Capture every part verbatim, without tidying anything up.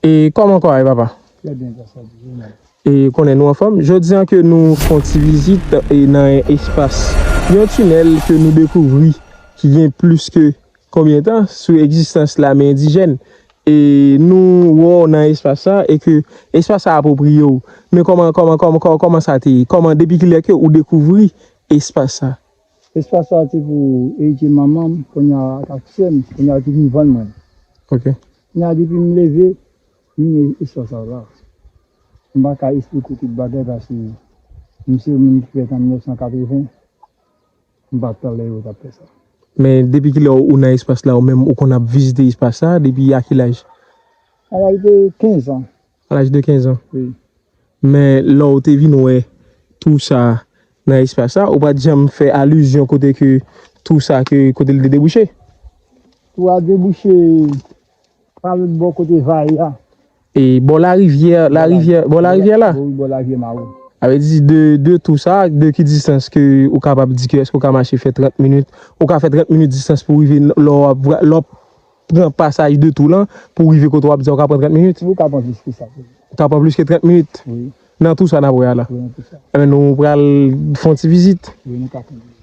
E kòman kò a ye, papa? Trè byen, gras a Dye, wi, mèt. E konnen nou anfòm. Jodi an ke nou fè yon ti vizit e nan espas yon tinèl ke nou dekouvri ki gen plis ke konbyen tan sou egzistans lame endijèn. E nou wè w nan espas sa e ke espas sa apwopriye w. Men kòman, kòman, kòman, kòman, kòman sa te ye? Kòman, depi kilè ke ou dekouvri espas sa? Espas sa te pou eritye manman m, kounye a ak sè m, kounye a yo te vin vann mwen. Ok. Kounye a depi m leve, m vin espas sa la. M pa ka esplike w tout bagay paske m se yon moun ki fèt an mil nèf san katreven, m pa t la lè yo t ap fè sa. Men depi kilè ou nan espas la, ou menm ou konn ap vizite espas sa, depi a ki laj? A laj de kenz an. A laj de kenz an. Wi. Men lè w te vin wè tou sa nan espas sa, ou pa t janm fè alizyon kote ke tou sa ke kote l te debouche? Tou a debouche pa lòt bò kote Vayi a. E bò larivyè, larivyè, bò larivyè la? Wi, bò larivyè Mawo. Sa vle di de, de tou sa, de ki distans ke ou kapab di ke èske ou ka mache fè trant minit, ou ka fè trant minit distans pou rive n-, lè w ap vra-, lè w ap pran pasaj de tou lan pou rive kote w ap di a, ou ka pran trant minit? Ou ka pran plis ke sa. Ou ka pran plis ke trant minit? Wi. Nan tou sa n ap wè a la? Wi, nan tou sa. Enben, nou pral fè yon ti vizit. Wi, nou ka fè yon vizit.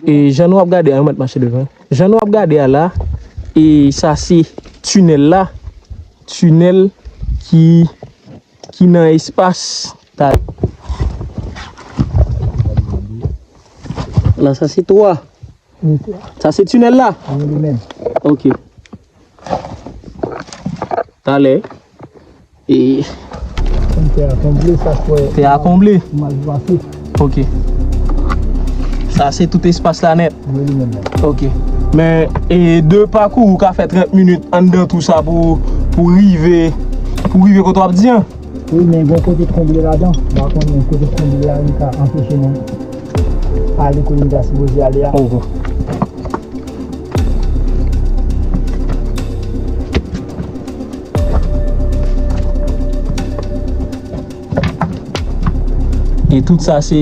E jan nou ap gade a, mèt mache devan. Jan nou ap gade a la, e sa se tinèl la. Tinèl ki, ki nan espas. Ta-, la, sa se twa. Sa se tinèl la? Wi, li menm. Ok. Talè. E tè a konble, sa kwè. Tè a konble. Mal pase. Ok. Sa se tout espas la nèt. Wi, li menm menm. Ok. Men, e de pakou ou ka fè trant minit anndan tou sa pou, pou rive, pou rive kote w ap di an? Wi, men gon kote konble ladan. M pa konnen kote konble a, li ka anpeche nou ale kote nou ta sipoze ale a. Ok. E tout sa se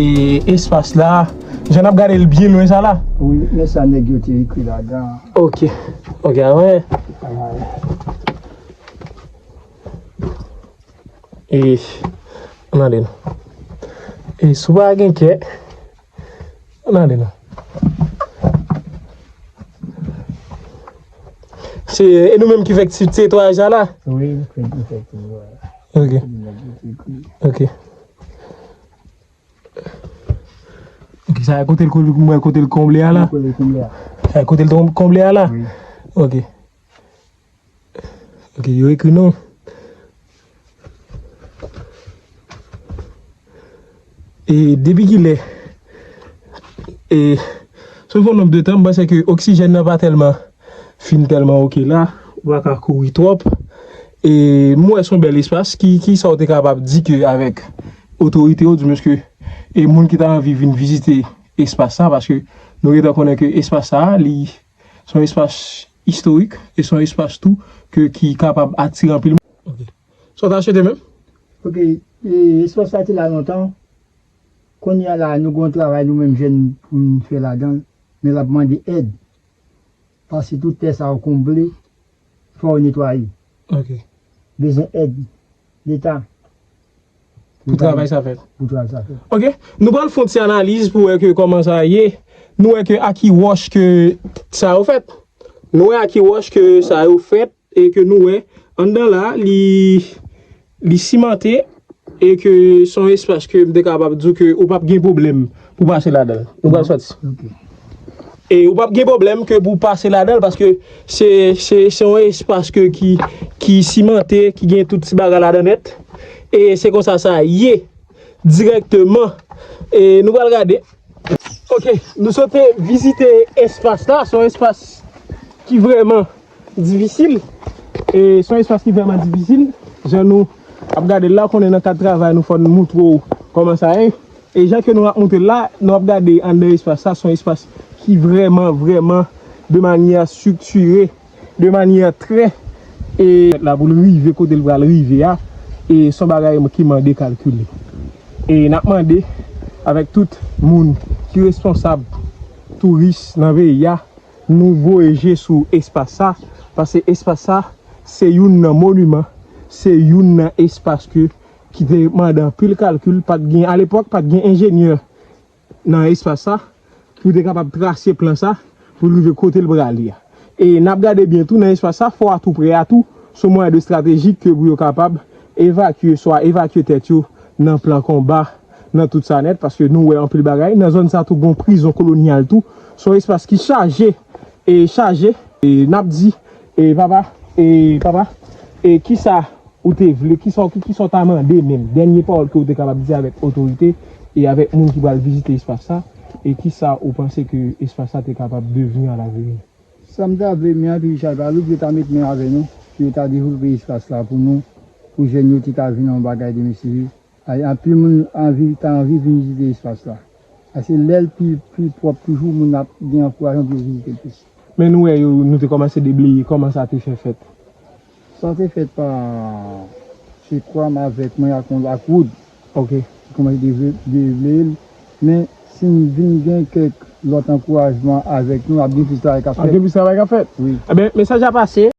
espas la. Jan n ap gade l byen lwen sa la. Wi, men sa nèg yo te ekri ladan. Ok. Ok, a wè. E, ann ale non. E, si w pa gen kè, ann ale non. Se, e nou menm ki fè ti netwayaj la la? Wi, nou fè, nou fè ti netwayaj. Ok. Ok. Ok, sa e kote l, kote l, mwen kote l konble a la? Kote l konble a. Sa e kote l ton-, konble a la? Wi. Ok. Ok, yo ekri non. E depi kilè? E, sou fon nonb de tan, m panse ke oksijèn nan pa tèlman fin tèlman ok la, ou pa ka kouri twòp. E m wè se yon bèl espas, ki, ki sa w te kapab di ke avèk otorite yo, dimwens ke, e moun ki ta anvi vin vizite espas sa, paske nou gentan konnen ke espas sa, li, se yon espas istorik, e se yon espas tou ke, ki kapab atire anpil moun. Ok. Sa w ta swete menm? Ok, e, espas sa te la lontan. Kounye a la, nou gen yon travay nou menm jèn pou n fè ladan l, men l ap mande èd. Paske tout tè sa yo konble, fò yo netwaye. Ok. Bezwen èd Leta. Pou travay sa fèt. Pou travay sa fèt. Ok. Nou pral fè yon ti analiz pou wè ke kòman sa ye. Nou wè ke a ki wòch ke sa yo fèt. Nou wè a ki wòch ke sa yo fèt e ke nou wè anndan la, li, li simante e ke se yon espas ke m te kapab di w ke ou p ap gen pwoblèm pou pase ladan l. Nou pral sòti. Ok. E ou p ap gen pwoblèm ke pou pase ladan l paske se, se, se yon espas ke ki, ki simante, ki gen tout ti bagay ladan nèt. E se konsa sa ye dirèkteman. E nou pral gade. Ok, nou sot vizite espas la. Se yon espas ki vrèman difisil. E se yon espas ki vrèman difisil. Jan nou ap gade l la, konnen nan kad travay nou fò n moutre w kòman sa ye. E jan ke nou ap moutre l la, nou ap gade anndan espas sa, se yon espas ki vrèman, vrèman de manyè striktire, de manyè trè, e la pou l rive kote l pral rive a, e se yon bagay ki mande kalkile. E n ap mande avèk tout moun ki responsab touris nan peyi a, Nou voye je sou espas sa, paske espas sa, se youn nan moniman, se youn nan espas ke, ki te mande anpil kalkil, pa t gen, alepòk, pa t gen enjenyè nan espas sa, pou te kapab trase plan sa, pou l rive kote l prale a. E n ap gade byen tou nan espas sa, fò a tou prè a tou, se yon mwayen de estratejik ke pou yo kapab evakye, swa evakye tèt yo nan plan konba, nan tout sa nèt, paske nou wè anpil bagay. Nan zòn sa tou, gen yon prizon kolonyal tou, se yon espas ki chaje, e chaje, e n ap di, e papa, e papa, e kisa ou te vle, kisa, ki, kisa w ta mande menm? Dènye pawòl ke w te kapab di avèk otorite e avèk moun ki pral vizite espas sa, e kisa ou panse ke espas sa te kapab devni alaveni? Sa m ta vle, men anpil chay pa lou, pou yo ta met men avè nou, pou yo ta devlope espas la pou nou, pou jèn yo te ka vin yon bagay de mesye. Ay, anpil moun anvi, ta anvi vin vizite espas la. Paske lè l pi, pi pwòp toujou, moun ap gen ankourajman pou yo vizite l plis. Men nou wè yo, nou te kòmanse debleye, kòman sa te fè fèt? Sa te fèt pa, se kwa m avèk mwen ak yon, ak Wood. Ok. Ki kòmanse devle-, debleye l. Men, si n vin gen kèk lòt ankourajman avèk nou, ap gen plis travay k ap fèt. Ap gen plis travay k ap fèt. Wi. Ebyen, mesaj la pase.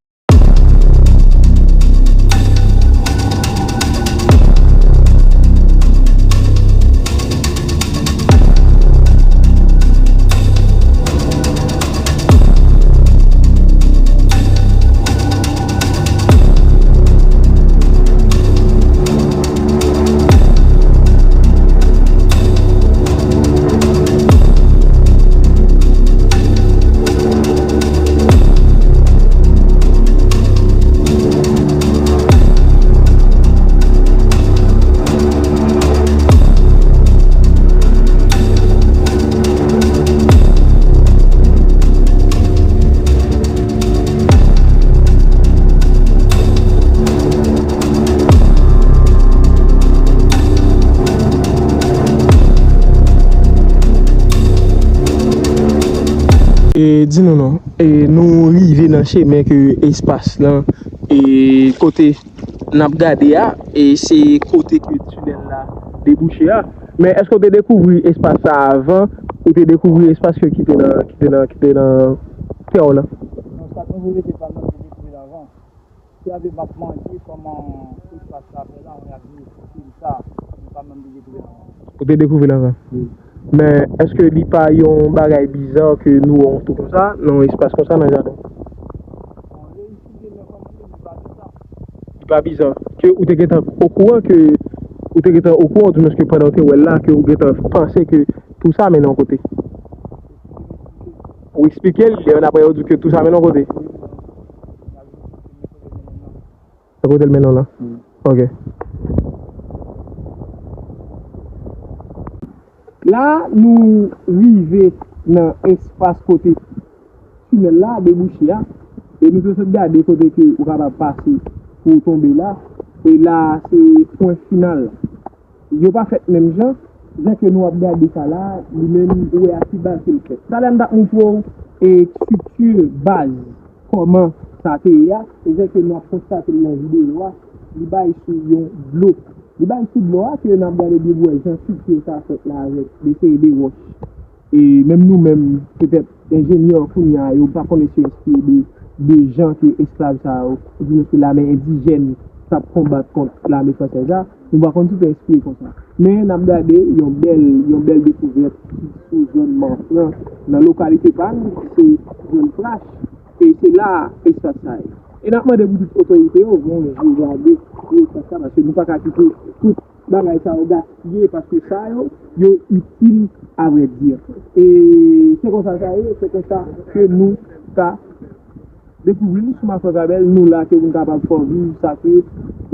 E, di nou non. E, nou rive nan chemen ke espas lan, e, kote n ap gade a, e se kote ke tinèl la debouche a. Men èske w te dekouvri espas sa avan, ou te dekouvri espas ke ki te nan, ki te nan, ki te nan tè w lan? Non, sa k mwen vle te pa nan, te dekouvri l avan. Se avè m ap mande kòman espas sa fè la, mwen ap di, se sa, mwen pa menm te dekouvri l avan. Ou te dekouvri l avan? Wi. Men, èske li pa yon bagay biza ke nou wè yon tou konsa, nan yon espas konsa, nan jaden? Bon, li eksplike mwen kòman li ye, li pa biza. Li pa biza. Ke ou te gentan okouran ke, ou te gentan okouran, ou di mwen ke pandan ou te wè l la, ke ou gentan panse ke tou sa mennen yon kote. Ou eksplike l, lè apre yo di ke tou sa mennen yon kote. Nan kote l mennen w lan? Wi. Ok. La, nou rive nan espas kote tinèl la debouche a. E nou te sot gade kote ke ou kapab pase pou w tonbe la. E la, se pwen final. Yo pa fèt menm jan. Jan ke nou ap gade sa la, li menm, ou wè a ki baz ke l fèt. Talè m t ap montre w, e, estrikti baz, kòman sa te ye a, e jan ke n ap konstate l nan videyo a, li bay sou yon dlo. Li bay sou dlo a, ke n ap gade byen pou wè jan estrikti sa fèt la avèk de seri de wòch. E menm nou menm, petèt, enjenyè kounye a, yo pa konnen si yo enspire de, de jan ke esklav sa yo, oubyen ke lame endijèn t ap konbat kont lame fransèz la, nou pa konn si yo enspire konsa. Men n ap gade yon bèl, yon bèl dekouvèt ki sou zòn Manfran, nan lokalite pa n, ki se zòn Frach, e se la espas sa ye. E n ap mande pou tout otorite yo voye yon je gade pou espas sa, paske nou pa ka kite tout bagay sa yo gaspiye, paske sa yo, yo itil, avrèdi. E se konsa sa ye, se konsa ke nou ka dekouvri l sou Mafran Kabèl, nou la ke nou kapab fè w viv sa ke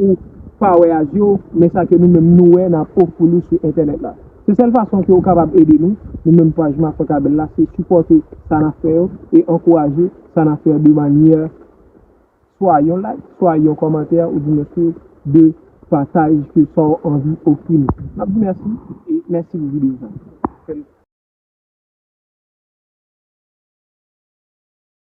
ou pa wè a zye w, men sa ke nou menm nou wè, n ap ofri w li sou entènèt la. Se sèl fason ke ou kapab ede nou, nou menm paj Mafran Kabèl la, se sipòte sa n ap fè yo e ankouraje sa n ap fè yo de manyè swa yon like, swa yon kòmantè, ou di mèsi de pataj ke sa w anvi ofri nou. N ap di mèsi e mèsi pou videyo sa.